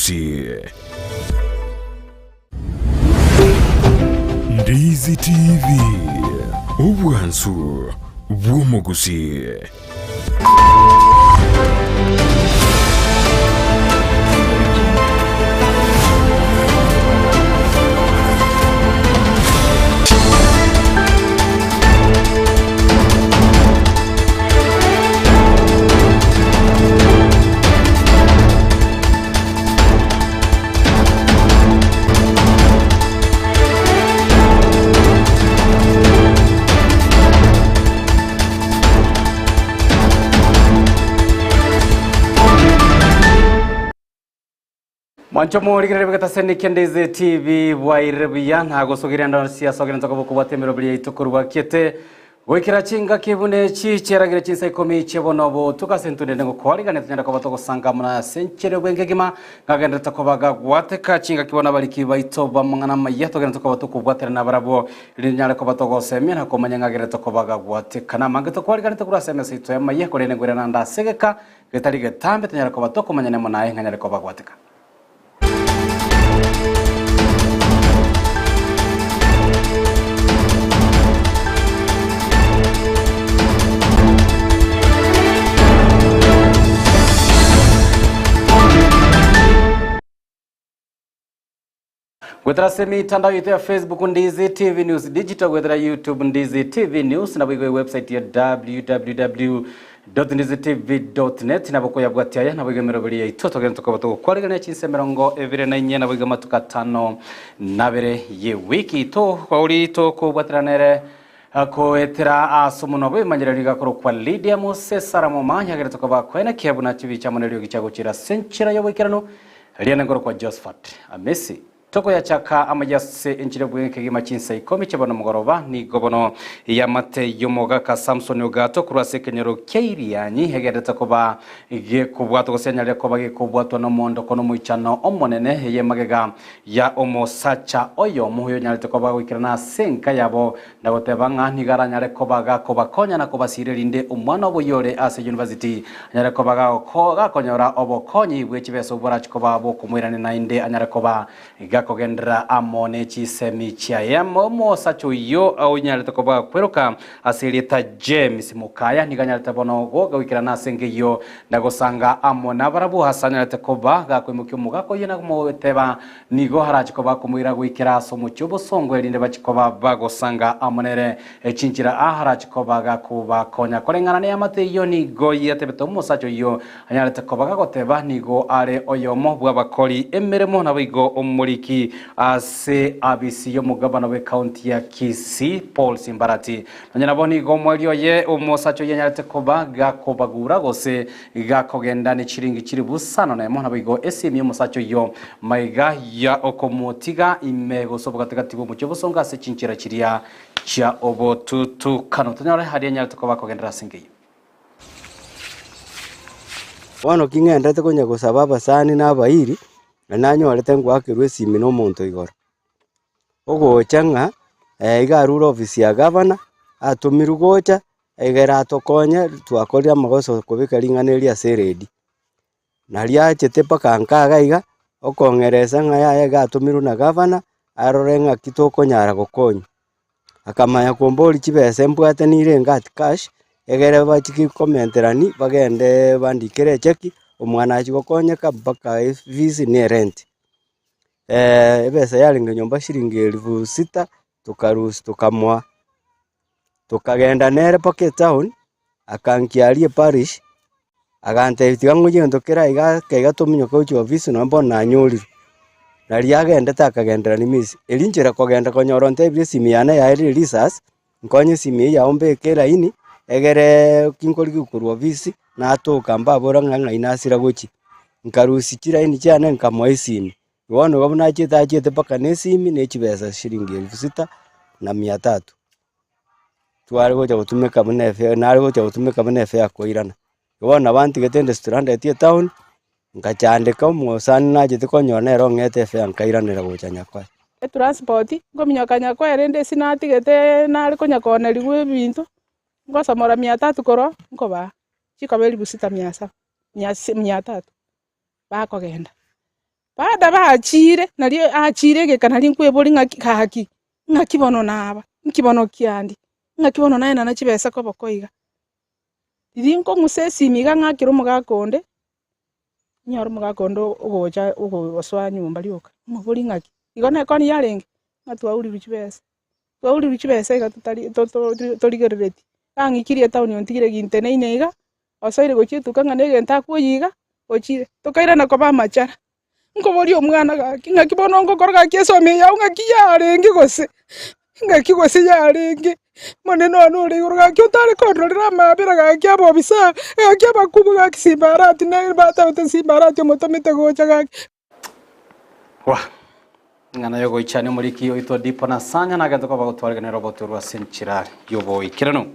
bw'omogusii. Ndizi TV, obwansu bw'omogusii. Mwancho morigerere bwegetaseni kia Ndizi TV bwairire buya nagosogeria ndonsi asogere ntoka bokobwata emeroberi yaito korwa kiete goikera chingaki buna echi chiaragire chinsa ikomi chiebono botuko ase intwe rende ngokwarigania tonyare koba togosanga muna ase enchera bw'engegima Ngagenderete koba gagwateka chingaki bono abariki baito b'amang'ana amaya, togenderete koba tokobwaterana nabarabwo, erinde tonyare koba togosemia na komanya ng'agenderete koba gagwateka. Namange tokwariganete korwa ase emesa yaito y'amaya, korende ngoirana ande ase egeka getari getambe, tonyare koba tokomanyana amo naye ng'anyare koba gwateka. Gwetera ase emitandao yaito ya Facebook Ndizi TV News Digital, gwetera YouTube Ndizi TV News, nabo igo ewebsite ya www.ndizitv.net nabo koyabwatia aya nabo igo emeroberi yaito togende tokoba togokwarigania chinsa emerongo ebere na inye nabo igo amatuko atano na abere ye wiki tokauri tokobwaterana ere Goetera ase omonwa bw'ebimanyererio gakorokwa Lydia Mose Sara Moma yagerete koba koenekia buna chibicha amo neriogi chiagochira ase enchera y'oboikeranu riane nkorokwa Josephat Amisi. Tokoyachaka amaya ase enchera y'obweng'e kegima chinsa ikomi chia bono mogoroba nigo bono yamate y'omogaka Samson Ogato korwa ase ekenyoro kia Irianyi egenderete koba gekobwatwa gose yanyarire koba gekobwatwa nomoondoko nomoichano omonene eye magega ya omosacha oyomo oyonyarete koba goikerana ase enka yabo, na goteba ng'a nigo aranyare koba gakobakonya na kobasiira erinde omwana obo oyore ase university anyare koba gakonyora obokonyi bwe chibesa obwo borache koba bokomoirania naende anyare koba gakogenderera amo ne chisemi chiaye. Omosacha oyio onyarete koba gakweroka ase erieta James Mokaya nigo anyarete bono goikerana ase enka eyio Na gosanga amo nabarabwo ase anyarete koba gakoimokia omogaka oyio na komoteba, Nigo arache koba akomoira goikera ase omochie obosongo, erinde bachie koba bagosanga amo nere chinchera aa arache koba gakobakonya. Koreng'ana neamate eyio nigo yatebete omosacha oyio anyarete koba gagoteba, Nigo are oyomo bw'abakori emeremo naboigo omoriki ase abisi y'omogabana bw'ecounty ya Kisii, Paul Simbarati. Nonya nabo nigo omoerio oye omosacha oyio anyarete koba gakobagura gose gakogenda ne chiringi chilifu isano nemo, naboigo esimi y'omosacha oyio maiga ya okomotiga ime gose obogatigati bw'omochie obosongo ase chinchera chiria chia obotutukano. Tonyore aria anyarete koba akogenderera ase enka eyio. Bono ki ng'endete konya gosaba abasani na abairi, na nanyorete ngoakerwa esimi na omonto igoro. Ogocha ng'a iga arure ofisi ya gavana, atomirwe gocha, egere atokonye twakorire amagoso kobeka ring'ana erio ase eredio. Nario achete mpaka nka iga iga, okong'eresa ng'a yaya iga atomirwe na gavana, arore ng'aki tokonyara gokonywa. Akamanya komboria chibesa mbwate nire enga at cash, egere bachie komenterani bagende bandikere echeki, omwana achie gokonyeka mpaka efees na erent. Ebesa yarenge nyomba shilingi elfu sita, tokarusia tokamoa, tokagenda nere mpaka etown, akankia aria eparish, agantebia tiga ng'ochie egento kere aiga ake iga tominyoke gochia ofisi nonye bono nanyorire. Naria agendete akagenderera misi, erio nchera kogenda konyora ontebirie esimi yane yaerire risasi, nkonye esimi eyio yao mbeke eraini, egereee kinkorigia korwa ofisi, natoka mbabora ng'a ng'ai nasira gochia. Nkarusia chiraini chiane nkamoa esimi, bono igo buna achiete achiete mpaka na esimi na echibesa shilingi elfu sita na mia tatu. Tware gocha gotumeka buna efe nare gocha gotumeka buna efe ya koirana. Bono nabo antigete inde stranded etown, nkachandeka omosani nachete konyora nere ong'ete efare nkairanera gocha Nyakoe. Etransport, nkominyoka Nyakoe rende ase natigete nare konya koonerigwa ebinto, ngosomora mia tatu korwa nkobaa, chikoba elifu sita mia saba. mia tatu, bakogenda. Baada bachire, nario achire egeka nario nkweboria ng'aki gaki, ng'aki bono naba, nki bono kiandi, ng'aki bono naenana chibesa koboko iga. Riria nkong'usa esimi iga ng'akere omogaka onde, Inyore omogaka onde ogocha ogosoa nyomba rioka, omobori ng'aki, igo nekoni yarenge, ng'a twaurirwe chibesa, twaurirwe chibesa iga totari to- to torigerereti, ang'ikirie etown ontigire ginteneine iga, osoire gochia etuka ng'a na egento akoyia iga, ochire, tokairana koba amachara. Nkoboria omwana gaki, ng'aki bono ngokora gaki esomi eye yao ng'aki yarenge gose, ng'aki gose yarenge, monene one ore igoro gaki otare kondorera amabera gaki abobisa, gaki abakubu gaki simbarati nere batebete simbarati omotomete gocha gaki. Wah! Ing'ana y'ogoichania omoriki oito Dipo na Sanya nagento koba gotwareganera obotorwa ase enchera y'oboikeranu.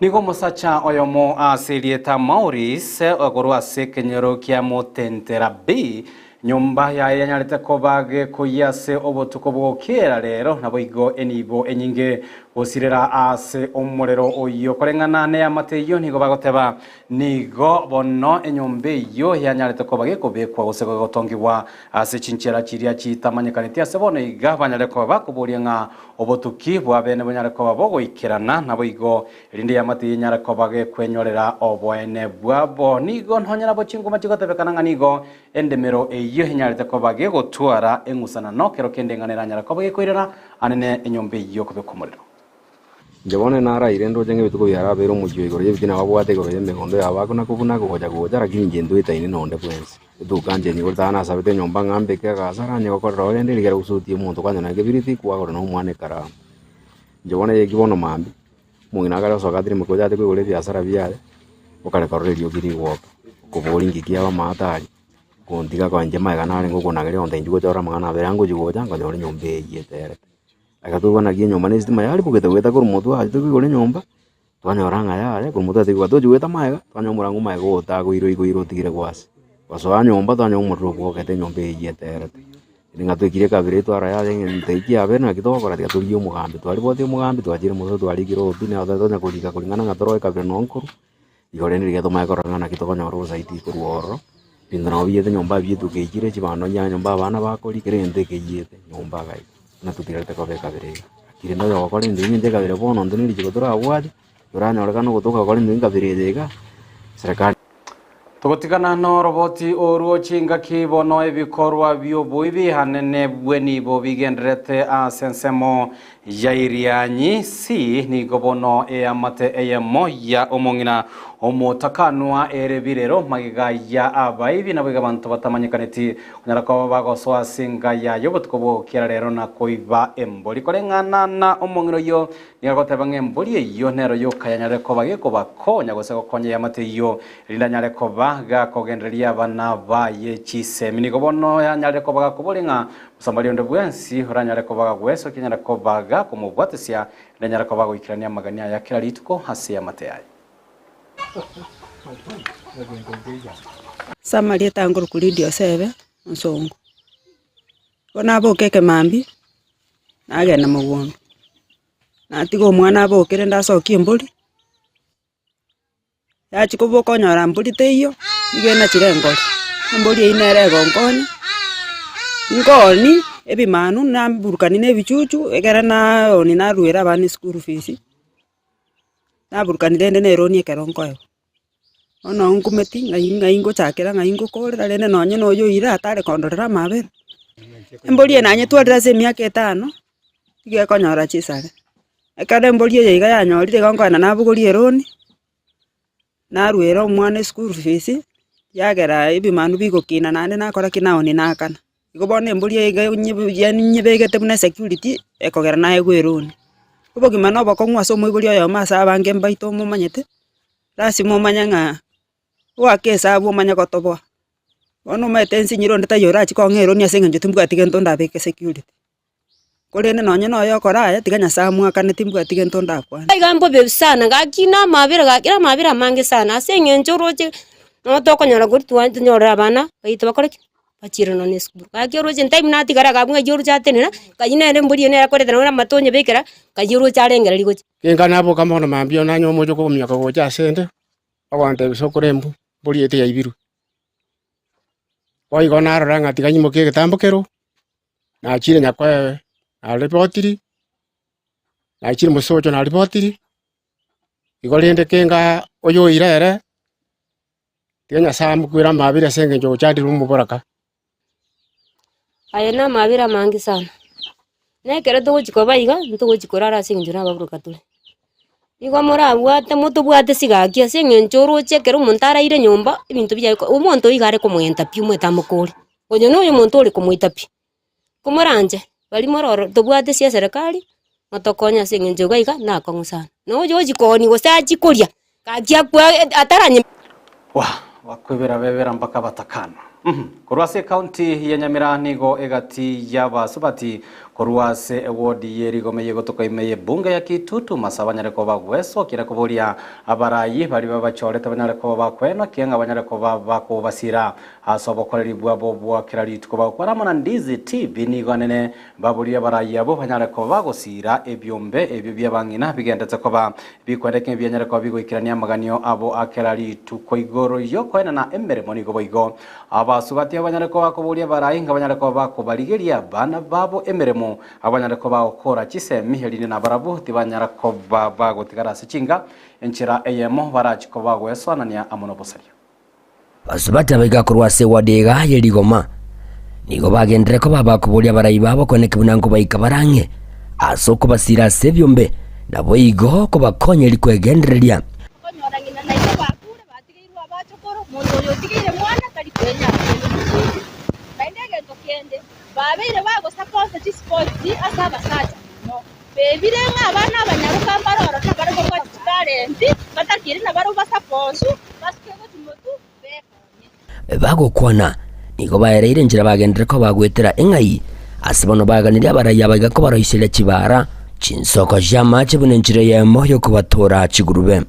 Nigo omosacha oyomo ase erieta Maurice korwa ase ekenyoro kia Motentera B, nyomba yaye yanyarete koba gekoyia ase obotuko bw'ogokiera rero naboigo enibo enyinge gosirera ase omorero oyio. Koreng'ana neamate eyio nigo bagoteba Nigo bono enyomba eyio yanyarete koba gekobekwa gose gotongigwa ase chinchera chiria chitamanyekaneti ase bono iga banyare koba bakoboria ng'a obotuki bw'abeene bonyare koba bogoikerana, naboigo erinde eamate eyio enyare koba gekwenyorera oboene bwabo. Nigo nonya nabo chinguma chigotebekana ng'a nigo endemero eyio enyarete koba gegotwara eng'usanano kero kende ng'a neranyare koba gekoirana anene enyomba eyio kobekwa omorero. Inche bono naraire ndoche ng'a ebituko biarabeire omochie igoro y'ebitina babwate igoro y'emegondo yabo ako nakobuna gocha gocha, lakini inche ntoetaine nonde bwensi. Etuka inche nigo tata nasabete enyomba ng'a mbeke agasara onye gokorera orende rigera gosutia omonto kwanyora ekebiriti kwagora na omwana ekaramu. Inche bono eyeki bono mambia, omong'ina akare gosoka atire mokoyo ache koigora ebiasara biaye, okare korora eriogi rigwoka, okoboria inki kiaba amato aria, gontiga koa inche magega narenge okonageria onde inchuo gocha orore amang'ana abere angochi gocha nkonyora enyomba eywo eterete. Agatoigwa naki enyomba na esitima yaribogete goeta korwa motwe aye toigure enyomba, twanyora ng'a yaya korwa motwe atoigwa tochi goeta magega, twanyora omorango magega otagoirwe oigoirwe otigire gwasi. Gosoa nyomba twanyora omorero obwogete enyomba eywo eterete. Ere ng'a twekire ekabira etwara yaya eng'encho eywo kiabere naki togokora tiga torigie omogambi, twaribotie omogambi twachire mono twarikire obi nabo tonya korika koringana ng'a toroe ekabira nonye nkorwa, igo rende riria tomanye korora ng'a naki tokonyora obosaidi korwa ororo, ebinto nabo biyete nyomba bietuka echire chibando nchiare nyomba abana bakoria kera egento ekeyete nyomba iga iga, buna totigarete koba ekabira iga. Lakini rende oyogokora ebinto buna inche ekabira bono intwe ne richiko torabwate, toranyorekane ogotoka gokora ebinto buna ekabira eye iga, serikali. Togotigana noroboti orwo chingaki bono ebikorwa bi'oboibi anene bw'enibo bigendererete ase ensemo ya Irianyi C nigo bono eamate eyemo ya omong'ina omotakanwa ere birero magega ya abaibi naboigo abanto batamanyekaneti konyara koba bagosoa ase enga yaye obotuko bw'ogokiera rero na koiba embori koreng'ana na omong'ina oyio Nigo agoteba ng'a embori eyio nero yoka yanyarire koba gekobakonya gose gokonya eamate eyio, erinde anyare koba gakogendereria abana baye chisemi. Nigo bono yanyarire koba gakoboria ng'a Mosamaria onde bwensi oranyare koba gagwesokia anyare koba gakomobwatesia, erinde anyare koba agoikerania amagani aye a kera rituko ase eamate yaye. Ase amarieta ankorokwa Lydia Osebe, Onsongo. Bono naboka ekemambia, nagenda mogondo, natiga omwana abokere ndasokia embori, yachia koboka onyora mbori teiyo, nigo enachire engori, embori eywo nere egonkonya, nkoonia ebimanu naburukania na ebichuchu, ekere naoonia naruera abana eschool fees, naburukania rende na eroni ekero nkoegwa. Bono nkumeti ng'ai ng'ai ngochakera ng'ai ngokorera rende nonye na oyo oira atare kondorera amabera. Embori eye nanyetwarire ase emiaka etano, nigo ekonyora chisare. Ekero embori eye iga yanyorire igo nkoenda nabogoria eroni, naruera omwana eschool fees, yagera ebimanu bigokina naende nakora ki naonia naakana. Igo bono embori eye iga yaani nyebegete buna esecurity, ekogera naegwa eroni. Obogima na obokong'u ase omoibori oyomo ase abange mbaito momanyete. Lasima omanye ng'a oake esabu omanye gotoboa, bono omanyete ense enyire onde taiyo orachie kong'a eroni ase eng'encho timbwati gento ndabeke security. Korende nonye na oyokora aya tiga Nyasaye amoakane timbwati gento ndakwane. Iga mbobe sana, gaki na amabera gaki na amabera amange sana ase eng'encho oroche nabo tokonyora kori twa tonyorere abana baito bakore ki? Bachire nonya na esukuru. Gaki oroche ntaimu natigara iga abwo ng'ai oroche atenena, ng'ai nere embori eye nere akoreta nonye na amato onyebekera, ng'ai oroche arengereria gochia. Inka naboka mono mambia nanye omochie okominyoka gocha asende, ogontebia sokoro embu, mbori eye tiyaiberwe. Boigo narora ng'a tiga nyimokie egetambo kero, nachire nyakoe naripotiri, nachire mosocho naripotiri, igo rende kenga oyo oira ere, tiga Nyasaye amokwere amabera ase eng'encho ochandire omoboraka. Aye namabera amange sana, na ekero togochia koba iga, ntogochia korara ase eng'encho nababuroka tore. Nigo morabwate motobwate sigaki ase eng'encho oroche ekero omonto araire nyomba, ebinto biaye ko omonto iga are komoenta pi omanyete amokore, onye na oyomonto ore komoita pi, komoranche baria mororo tobwate ase eserekari, motokonye ase eng'encho iga iga nakong'u sana. Na oyo ochia koonia gose achie koria, gaki akwe ataranye. Wah, bakwebera bebera mpaka batakana. Korwa ase ekaunti ya Nyamira nigo egati y'abasubati korwa ase ewodi ye rigome y'egotoka ime y'ebunge ya Kitutu Masaba banyare koba bagwesokia na koboria abarayi baria babachorete banyare koba bakoenokia ng'a banyare koba bakobasira ase obokoreri bwabo bwa kera rituko bagokwana amo na Ndizi TV nigo anene baborie abarayi abwo banyare koba bagosira ebiombe ebio bi'abang'ina bigendete koba Bikwendeke ebianyare koba bigoikerania amaganio abo a kera rituko igoro y'okoenana emeremo nigo boigo abasubati abo banyare koba bakoboria abarai ng'a banyare koba bakobarigeria abana babo emeremo, abo banyare koba bagokora chisemi, erinde nabarabwo tibanyara koba bagotigara ase chinga enchera eyemo barachie koba bagoesoanania amo nobosaria. Basubati abaiga korwa ase ewadi iga ye rigoma nigo bagenderere koba abakoboria abarai babo koeneki buna nkobaika bare ang'e ase okobasiira ase ebiombe, naboigo kobakonya eri kwegendereria. Okonyora ng'ina na ise bakure, batigeirwe abachokoro, monto oyo otigeire mwana tari kwenyara kende gose. Naende egento kende, babeire bagosaposa chisports ase abasacha mono. Bebire ng'a abana abanyaroka mbare ororo nabare kobwati chitalenti, batakiri nabarabwo basaposu, basuke gochia motwe, bekonye. Bagokwana, nigo baereire enchera bagenderere koba goetera eng'ai, ase bono baganirie abarai abaiga kobaroiseria chibaara, chinsoko chi'amache buna enchera eyemo y'okobatoora chigurube.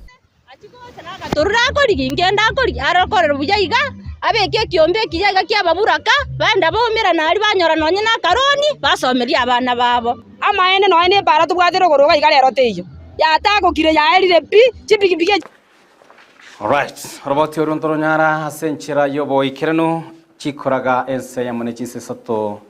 Achie gocha nagatorure akorigia, ingende akorigia, arokorere buya iga, abeke ekiombe ekiya iga ki'ababuraka, baenda baumerana aria banyora nonye na akaroni, basomerie abana babo. Amaene nonya nepaara tobwate rogoro iga iga rero teiyo, yatagokire yaerire pi, chipigipigi echi. Alright, oroboti oru ntoronyara ase enchera y'oboikeranu chikoraga ense eyemo ne chinsa isato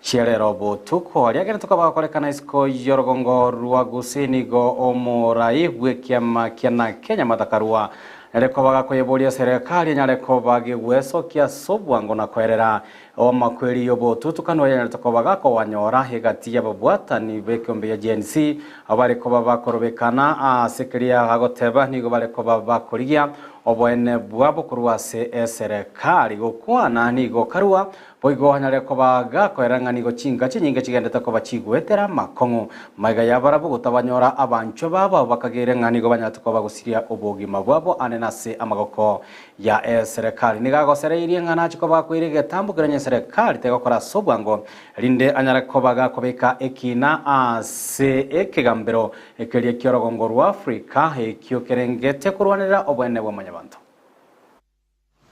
Chiarero botuko aria ekero tokoba gokorekana isiko y'orogongo rwa Gusii nigo omorai bw'ekiama kia na Kenya Martha Karua nere koba gakoyeboria eserekari enyare koba gegwesokia ase obwango na koerera amakweri y'obotutukanu ayanyarete koba gakowanyora egati y'ababwatani b'ekeombe ya GNC abare koba bakorobekana ase keria agoteba nigo bare koba bakorigia oboene bwabo korwa ase eserekari gokwana nigo Karua Boigo anyare koba gakoera ng'a nigo chinka chinyinge chigendete koba chigoetera amakong'u magega y'abarabwo gotabanyora abanchwa babo abwo bakageire ng'a nigo banyarete koba bagosiria obogima bwabo ande nase amagoko ya eserekari. Nigo agosereirie ng'a nache koba gakoira egetambo keria onye eserekari tegokora ase obwango, erinde anyare koba gakobeka ekiina ase ekegambero keria ki'orogongo rwa Afrika ekio kerengete korwanerera oboene bwa mwanyabanto.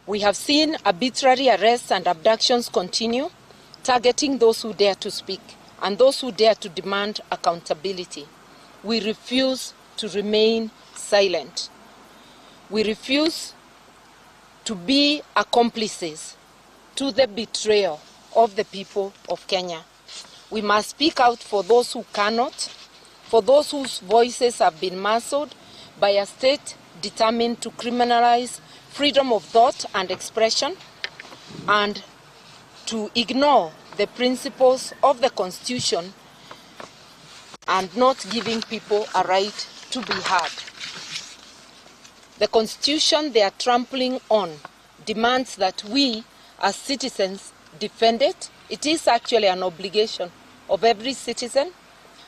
We have seen arbitrary arrests and abductions continue, targeting those who dare to speak and those who dare to demand accountability. We refuse to remain silent. We refuse to be accomplices to the betrayal of the people of Kenya. We must speak out for those who cannot, for those whose voices have been muzzled by a state determined to criminalize freedom of thought and expression and to ignore the principles of the Constitution and not giving people a right to be heard. The Constitution they are trampling on demands that we as citizens defend it. It is actually an obligation of every citizen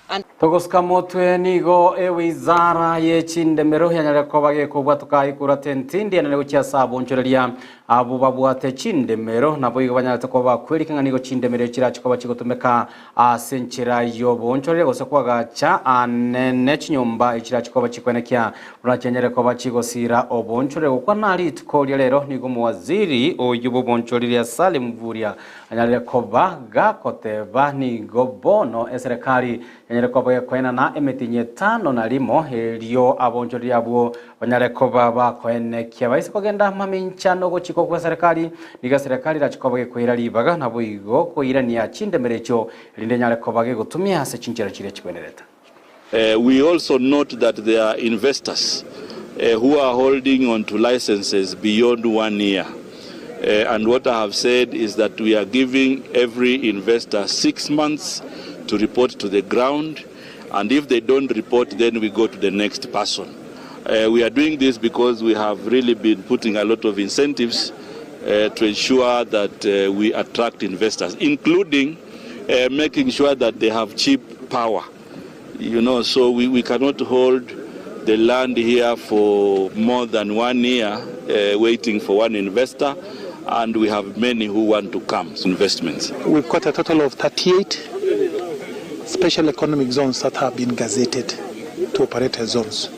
and. Togosuka motwe nigo ewizara ye chindemero yanyare koba gekobwatoka ekurate entindi enene gochia ase abonchoreria abwo babwate chindemero naboigo banyarete koba bakwerika ng'a nigo chindemero chirache koba chigotumeka ase enchera y'oboonchoreria gose koagacha anene chinyomba echirache koba chikwenekia buna chianyare koba chigosiira oboonchoreria. Gokwana rituko ria rero nigo omowaziri oyio bw'oboonchoreria Salim Mvurya anyarire koba gakoteba nigo bono eserekari. enyare koba gekoenana emetienyi etano na rimo, erio abonchoreria abwo banyare koba bakoenekia. Baise kogenda mamincha nogochikwa gw'eserekari, nigo eserekari erache koba gekoira ribaga, naboigo koirania chindemero echio, erinde enyare koba gegotumia ase chinchera chiria chigwenerete. We also note that there are investors who are holding on to licenses beyond one year and what I have said is that we are giving every investor 6 months to report to the ground and if they don't report then we go to the next person. We are doing this because we have really been putting a lot of incentives to ensure that we attract investors including making sure that they have cheap power. You know, so we, we cannot hold the land here for more than one year uh, waiting for one investor, and we have many who want to come, investments. We've got a total of 38 special economic zones that have been gazetted to operate as zones,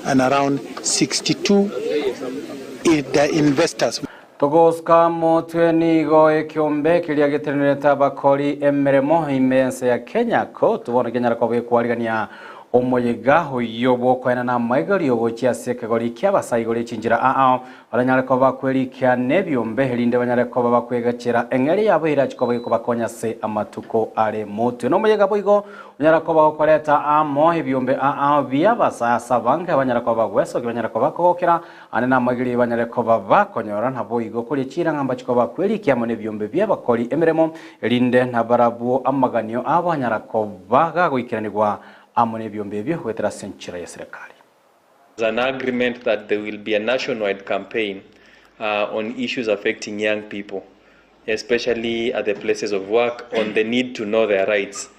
and around 62 investors. Togosuka motwe nigo ekeombe keria getenenerete abakori emeremo ime y'ense ya Kenya COTU bono kenyare koba gekwarigania omoyega oyio bw'okoenana amaigorio gochia ase ekegori ki'abasae igoro y'echinchera ao baranyare koba bakwerikia nebiombe erinde banyare koba bakwegachera eng'eria yabo erache koba gekobakonya ase amatuko are motwe. Nomoyega boigo onyara koba gokoreta amo ebiombe ao bi'abasae ase abange abanyare koba bagwesokia banyare koba bakogokera Ande namaigererie banyare koba bakonyora, naboigo koria chiira ng'a mbache koba bakwerikia amo nebiombe bi'abakori emeremo, erinde nabarabwo amaganio abo anyara koba gagoikeranigwa amo nebiombe ebio goetera ase enchera y'eserekari. There's an agreement that there will be a nationwide campaign on issues affecting young people, especially at the places of work, on the need to know their rights,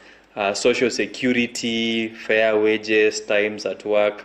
social security, fair wages, times at work,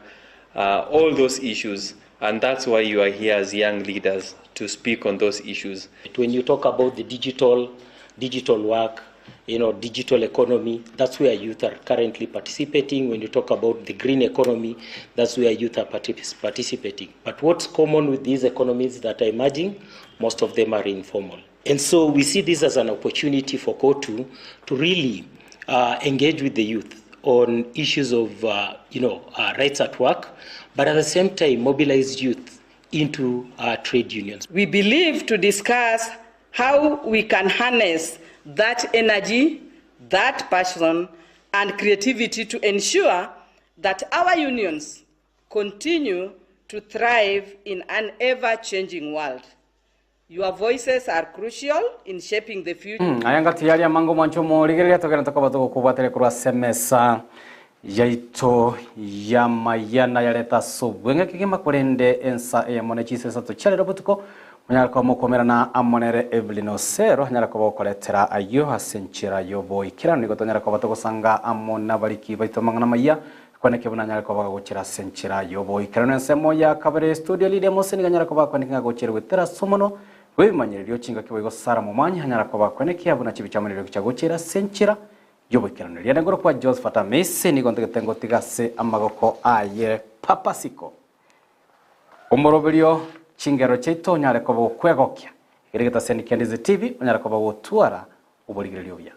all those issues. And that's why you are here as young leaders to speak on those issues. When you talk about the digital, digital work, you know, digital economy, that's where youth are currently participating. When you talk about the green economy, that's where youth are participating. But what's common with these economies that are emerging, most of them are informal. And so we see this as an opportunity for COTU to really engage with the youth on issues of rights at work, but at the same time mobilize youth into trade unions. We believe to discuss how we can harness that energy, that passion, and creativity to ensure that our unions continue to thrive in an ever-changing world. Your voices are crucial in shaping the future. Aya ngati yaria amange omwancho omorigereria togende tokoba togokobwateria korwa ase emesa yaito y'amayia yareta ase obweng'e kegima korende ensa eyemo ne chinsa isato chiarero botuko monyare koba mokomerana amo nere Evelyn Osero anyare koba okoretera ayio ase enchera y'oboikeranu nigo tonyare koba togosanga amo nabariki baito amang'ana amayia Kwaneke buna anyare koba agochera ase enchera y'oboikeranu. Ensemo ya kabere studio Lydia Mose nigo anyare koba akwaneke ng'a agochera goetera ase omonwa bw'ebimanyererio chingaki boigo Sarah Momanyi anyare koba akwenekia buna chibichamanyererio gicha gochera ase enchera y'oboikeranu. Riende ngoro kwa Josephat Amisi nigo ntagete ngotiga ase amagoko aye Papa Siko. Omoroberio chingero chiaito onyare koba okwegokia. Ekero getaseni kia Ndizi TV onyare koba gotwara oborigereria obuya.